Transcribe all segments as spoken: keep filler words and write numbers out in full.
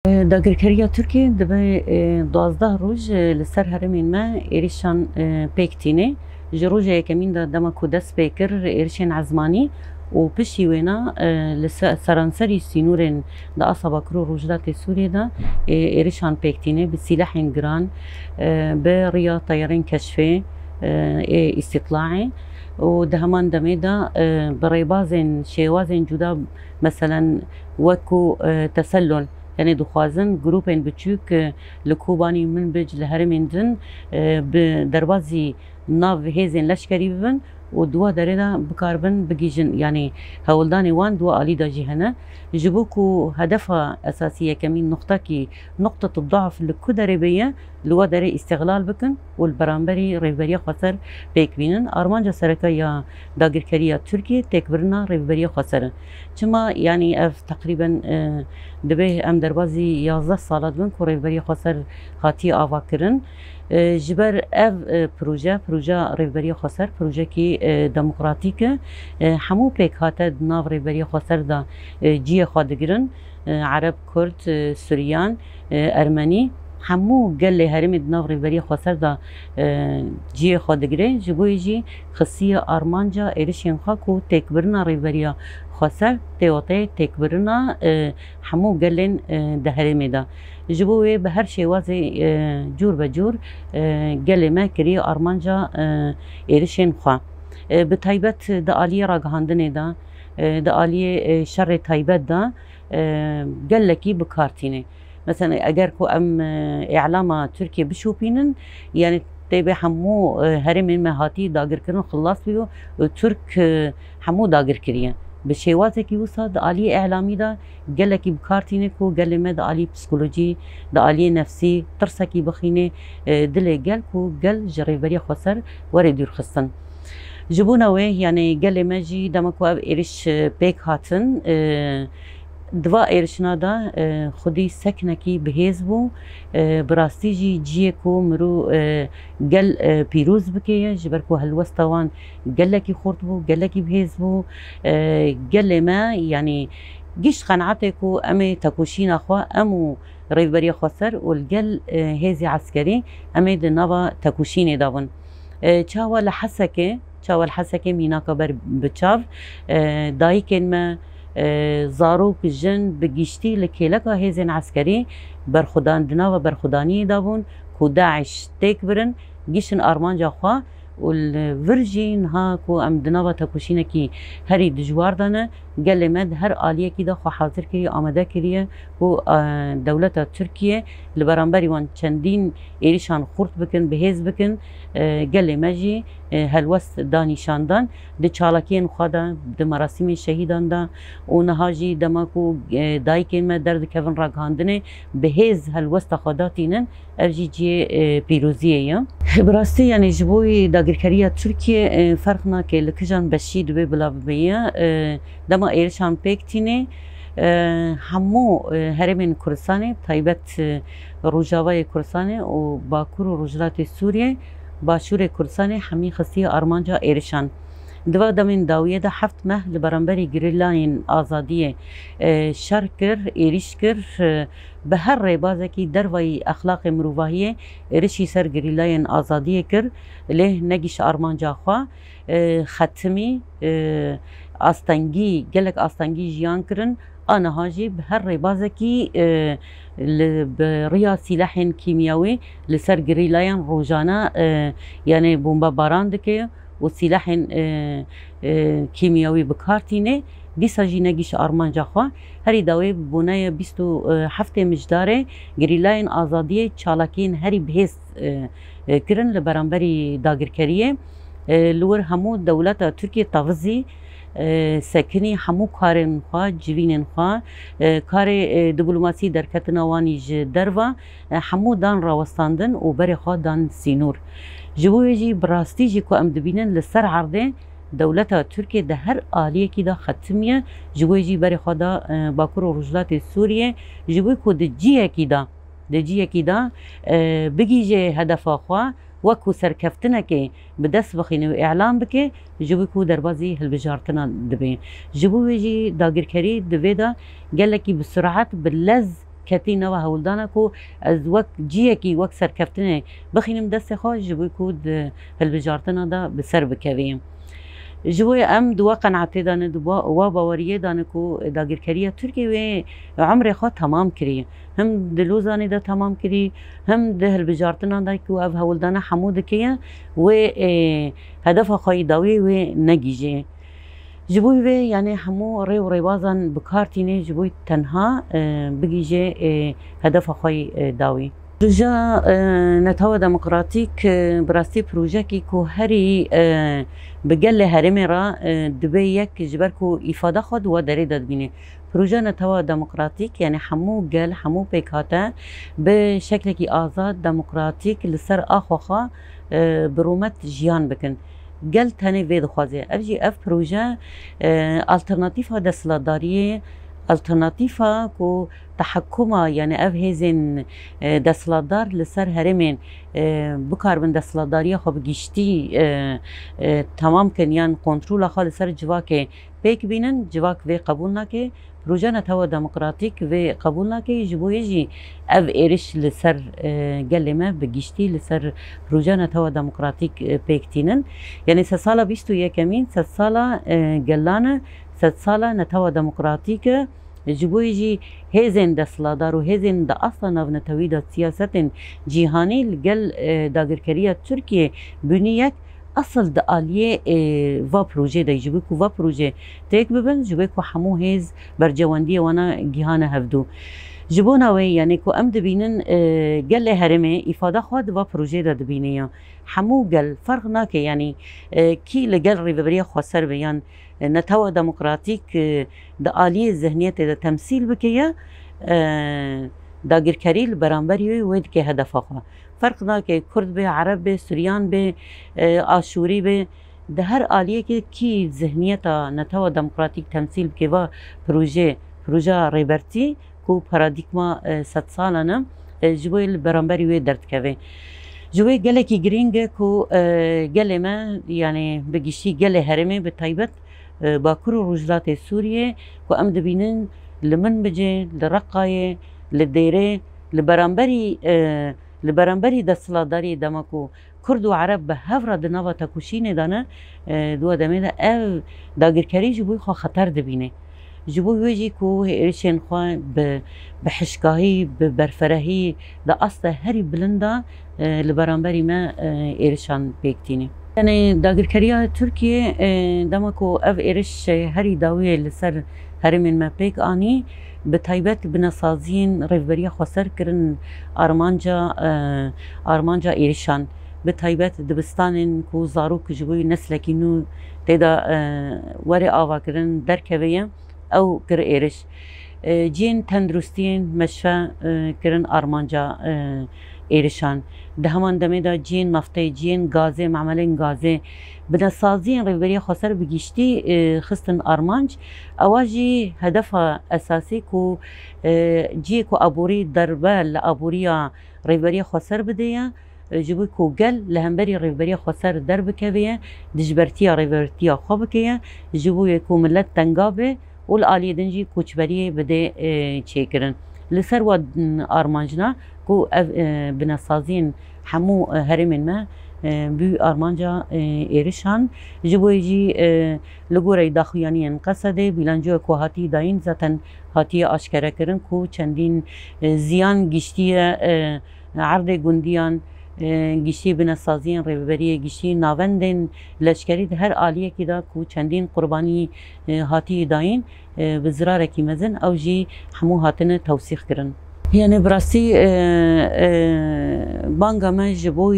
Dagirkeriya Tirkiyê dibe, e, duwazdeh roj, e, li ser herêmên me êrişan, e, pêk tîne. Ji roja yekemîn de dema ku dest pê kir êrişên ezmanî û piştî wêna, e, li se-, seranserî sînorên di asa Bakur û Rojhilatê Sûriyê de, e, êrişan pêk tîne bi sîlehên giran, e, bi riya teyarên keşfê, e, ê îstîtlaê û di heman demê de, e, bi rêbazên, şêwazên cuda, meselen wekû, e, tesellul, yanî dixwazin grûpên biçûk, e, li Kobanî, Minbic, li herêmên din, e, bi derbazî nav hêzên leşkerî bibin û di wa derê de bikaribin bigihîjin, yanî hewldanê wan di wa alî de jî hene. Ji bo ku hedefa esasî yekemîn, nuqtakî, nuqtet da'f li ku derê bêye, li wa derê îstixlal bikin û li beramberî Rêveberiya Xweser pêk bînin. Armanca sereke ya dagirkeriya Tirkiyê têkbirina Rêveberiya Xweser e. Çima, yanî ev teqrîben, e, dibe em derbazî yazdeh sala dibin ku Rêveberiya Xweser hatiye avakirin. E, ji ber ev, e, proje, projeya Rêveberiya Xweser, projekî, e, demokratîk e. E, hemû pêkhate di nav Rêveberiya Xweser de, e, cihê xwe digirin. E, Ereb, Kurd, e, Suryan, e, Ermenî, hemû gelê herêmê di nav Rêveberiya Xweser de, e, cihê xwe digire. Ji bo yê jî xistiye armanca êrişên xwe ku têkbirina Rêveberiya Xweser tê wateyê têkbirina, e, hemû gelên, e, di herêmê de. Ji bo wê bi her şêwazê, e, cûr be cûr, e, gelê me kiriye armanca, e, êrişên xwe. E, bi taybet di aliyê ragihandinê de, e, di aliyê, e, şerê taybet de, e, gelekî bi kar tîne. Mesela eger ku em, e, îlama Tirkiyê bişopînin, yanî tê bê hemû, e, herêmên me hatî dagirkirin xilas bî û, e, Tirk, e, hemû dagir kiriye. Bi şêwazekî wisa di aliyê îlamî de gelekî bi kar tîne ku gelê me di alî psîkolojî, di aliyê nefsî tirsekî bixîne, e, dilê gel ku gel ji Rêveberiya Xweser were dûrxistin. Ji bona wê, yanî gelê me jî dema ku ev êriş, e, pêk hatin, e, di va êrişina de, e, xwedî seknekî bi hêz bû. E, bi rastî jî cihê ku mirû, e, gel, e, pîroz bike ye, ji ber ku helwesta wan gelekî xurt bû, gelekî bi hêz bû. E, gelê me, yanî giş qenaetê ku em ê tekoşîna xwe, em û Rêveberiya Xweser û li gel, e, hêzê eskerî em ê di nava tekoşînê de bin. E, çawa li Hesekê, çawa li Hesekê mînaka ber bi çav, e, dayikên me, e, zarok, jin, bi giştî li kêleka hêzên eskerî berxwedan, di nava berxwedaniyê de bûn ku DAIŞ têk birin, giştin armanca xwe û li vir jî niha ku em di nava tekoşînekî herî dijwar de ne, gelê me di her aliyekî de xwe hazir kiriye, amade kiriye ku, e, dewleta Tirkiye li beramberî wan çendîn êrişan xurt bikin, bi hêz bikin, e, gelê me jî, e, helwest da nîşandan. Di çalakiyên xwe de, di merasîmên şehîdan de û niha jî dema ku, e, dayikên me derdikevin ragihandinê, bi hêz helwesta xwe datînin, ev jî cihê, e, pîroziyê ye. Bi rastî, yanî ji bo dagirkeriya Tirkiye, e, ferq nake li kijan beşî divê bila bibe ye. E, dema êrişan pêk tîne, e, hemû, e, herêmên Kurdistanê, taybet, e, Rojavayê Kurdistanê û Bakur û Rojhilatê Sûriyê, Başûrê Kurdistanê hemî xistiye armanca êrişan. Di va demên dawiyê de heft meh li beramberî gerîlayên azadiyê, e, şer kir, êrîş kir, e, bi her rêbazekî dervayî exlaqê mirovahiyê êrişî ser gerîlayên azadiyê kir, lê negîş armanca xwe, e, xetimî, e, astengî, gelek astengî jiyan kirin. A niha jî bi her rêbazekî, e, li, bi riya sîlehên kîmyawî li ser gerîlayan rojane, e, yanî bombebaran dike û sîlehên, e, e, kîmyawî bi kar tîne, dîsa jî negihîşt armanca xwe. Herî dawê bi boneyê bîst û heftê Mijdarê gerîlayên azadiyê çalakiyên herî bihêz, e, e, kirin li beramberî dagirkeriyê. E, li wir hemû dewleta Tirkiyê tevizî, e, sekinî, hemû karên xwe, civînên xwe, e, karê, e, diplomasî, derketina wanî ji derve, e, hemû dan rawestandin û berê xwe dan sînor. Ji bo wê jî bi rastî jî ku em dibînin li ser erdê dewleta Tirkiyê di her aliyekî de xetimiye, ji bo wê jî berê xwe da, e, Bakur û Rojhilatê Sûriyê, ji bo ku di cihekî de, di cihekî de, e, bigihîje hedefa xwe, wekû serkeftinekê bi dest bixîne û îlan bike, ji bo ku derbazî hilbijartina dibe. Ji bo wê jî dagirkerî di vê de gelekî bi surat, bi lez ketî nava hewldana ku ez wek ciyekî, wek serkeftinê bixînim destê xwe, ji bo ku di hilbijartina de bi ser bikevî. Ji bo em di we qenaatê de ne, di wa, wa baweriyê de ne ku dagirkeriya Tirkiyê wê umrê xwe temam kirî. Him di Lozanê de temam kirî, him di hilbijartina de ku ev hewldana hemû dike ye, wê, e, hedefa xwe yî dawî wê negihîje. Ji bo vê, yanî hemû rê û rêbazan bi kar tîne ji bo tenha, e, bigihîje, e, hedefa xwe yî, e, dawî. Proja, e, Netewa Demokratîk, e, bi rastî projekî ku herî, e, bi gelê herêmê re, e, dibê yek, ji ber ku îfada xwe di we derê de dibîne. Proja Netewa Demokratîk, yanî hemû gel, hemû pêkhate bi şeklekî azad, demokratîk li ser axa xwe, e, bi rûmet jiyan bikin. Gel tenê vê dixwaze. Ev jî, ev proje, e, alternatîfa desthilatdariyê, alternatîfa ku tehekuma, yanî ev hêzên, e, desthilatdar li ser herêmên, e, bikaribin desthilatdariya xwe bi giştî, e, e, temam kin yan kontrola xwe li ser civakê pêk bînin, civak vê qebûl nake. Proja Netewa Demokratîk vê qebûl nake, ji bo yê jî ev êriş li ser, e, gelê me bi giştî, li ser Proja Netewa Demokratîk, e, pêk tînin. Yanî sedsala bîst û yekemîn sedsala, e, gelan e, sedsala Netewa Demokratîk e. Ji bo yê jî hêzên desthilatdar û hêzên di asta navnetewî de siyasetên cîhanî li gel, e, dagirkeriya Tirkiyê bûnî yek, esil di aliyê, e, va projê de, ji bo ku va projê têk bibin, ji bo ku hemû hêz bercewendiyê wana gihane hevdû. Ji bona wê, yanî ku em dibînin, e, gelê herêmê îfada xwe di va projê de dibîne ya. Hemû gel ferq nake, yanî, e, kî li gel Rêveberiya Xweser be yan, e, Netewa Demokratîk, e, di aliyê zihniyetê de temsîl bike ye, e, dagirkerî li beramberî wê, wê dike hedefa xwe. Ferq nake Kurd be, Ereb be, Suryan be, e, Aşûrî be, di her aliyekê kî zihniyeta Netewa Demokratîk temsîl bike va proje, proja Rêbertî ku paradîgma, e, sedsalan e, e, ji bo li beramberî wê derdikeve. Ji wê gelekî girîng e ku, e, gelê me, yanî bi giştî gelê herêmê bi taybet, e, Bakur û Rojhilatê Sûriyê ku em dibînin li Minbicê, li Reqayê, li Dêrê, li beramberî, e, li beramberî desthilatdariyê dema ku Kurd û Ereb bi hev re di nava tekoşînê de ne, e, di we demê de ev dagirkerî ji bo xwe xeter dibîne. Ji bo wê jî ku êrişên xwe bi, bi hişkahî, bi berferehî, di asta herî bilind de, e, li beramberî me, e, êrişan pêk tîne. Yanî dagirkeriya Tirkiyê, e, dema ku ev êriş, e, herî dawiyê li ser herêmên me pêk anî, bi taybet binesaziyên Rêveberiya Xweser kirin armanca, e, armanca êrişan. Bi taybet dibistanên ku zarok ji bo neslekî nû tê de, e, were avakirin, derkeve ye, ew kir êriş. E, cihên tenduristiyên meşfe, e, kirin armanca, e, êrişan. Di heman demê de cihên naftê, cihên gazê, memelên gazê, binesaziyên Rêveberiya Xweser bi giştî, e, xistin armanc. Ewa jî hedefa esasî ku, e, cihê ku aborî derbe li aboriya Rêveberiya Xweser bidê ye, e, ji bo ku gel li hemberî Rêveberiya Xweser derbikeve ye, dijbertiya rêvebirtiya xwe bike ye, ji bo yê ku milet tenga be û li aliyê din jî koçberiyê bide, e, çêkirin. Li ser wa, m, armancina ku ev, e, binesaziyên hemû, e, herêmên me, e, bû armanca, e, êrişan. Ji bo yê jî, e, li goreyî daxuyaniyên Qesedê, bîlancoya ku hatiye dayîn zaten hatiye aşkerekirin ku çendîn, e, ziyan giştiye, e, erdê gundiyan, e, giştî binesaziyên rêveberiyê, giştî navendên leşkerî di her aliyekî de ku çendîn qurbanî, e, hatî dayîn, e, bi zirarekî mezin ew jî hemû hatine tewsîx kirin. Yanî bi rastî, e, e, banga me ji bo, e,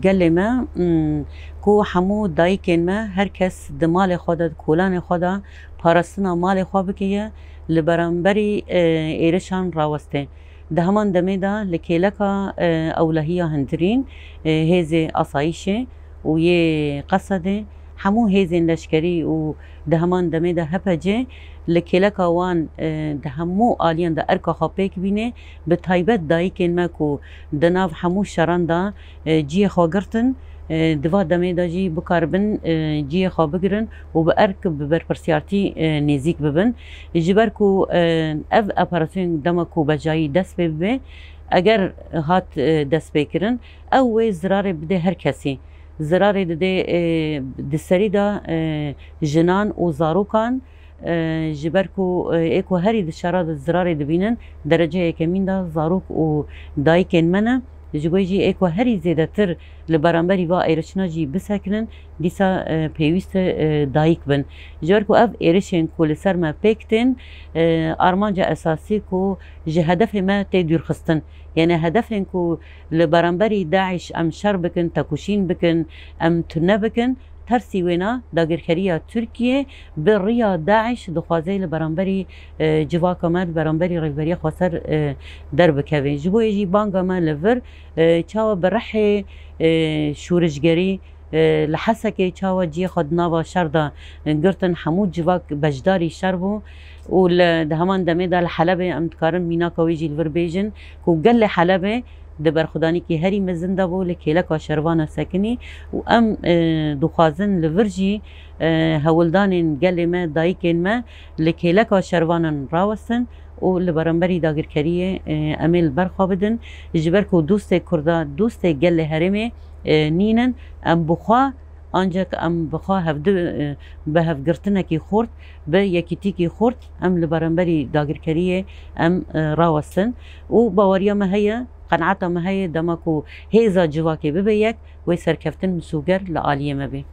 gelê me, m, ku hemû dayikên me, her kes di malê xwe de, di kolanê xwe de parastina malê xwe bike ye, li beramberî, e, êrişan raweste. Di heman demê de li kêleka, e, ewlehiya hundirîn, e, hêzê asayîşê û yê Qesedê, hemû hêzên leşkerî û di heman demê de H P C li kêleka wan, e, di hemû aliyan de erka xwe pêk bîne, bi taybet dayikên me ku di nav hemû şeran de, e, cihê xwe girtin, Di va demê de jî bikaribin cihê xwe bigirin û bi erk, bi berpirsiyartî nêzîk bibin. Ji ber ku ev operasyon dema ku bejayî dest pê bibe, eger hat destpêkirin, ew wê zirarê bide her kesî. Zirarê dide di serî de jinan û zarokan, ji ber ku ê ku herî di şera de zirarê dibînin, derece yekemîn de zarok û dayikên me ne. Ji bo jî ê ku herî zêdetir li beramberî va êrişina jî bisekinin, dîsa pêwîst e dayik bin. Ji ber ku ev êrişên ku li ser me pêk tên, armanca esasî ku ji hedefê me tê dûrxistin. Yani hedefên ku li beramberî DAIŞ em şer bikin, tekuşîn bikin, em tune bikin, tersî wêna dagirkeriya Tirkiye bi riya DAIŞ dixwaze li beramberî civaka me, li beramberî Rêveberiya Xweser derbikeve. Ji bo yê jî banga me li vir çawa bi rihê şûrişgerî li Hesekê çawa cihê xwe di nava şer de girtin, hemû civak beşdarî şer bû û li, di heman demê de li Helebê em dikarin mînaka wê jî li vir bêjin ku gelê Helebê di berxwedanîkî herî mezin de bû, li kêleka şervana sekinî û em dixwazin li vir jî hewldanên gelê me, dayikên me li kêleka şervanan rawestin û li beramberî dagirkeriyê em ê li ber xwe bidin. Ji ber ku dostê Kurda, dostê gelê herêmê nînin, em bi xwe, ancak em bi xwe hevdi, bi hevgirtinekî xurt, bi yekîtîkî xurt em li beramberî dagirkeriyê em rawestin û baweriya me heye, qenaeta me heye, dema ku hêza civakê bibe yek, wê serkeftin misûger li aliyê me bê.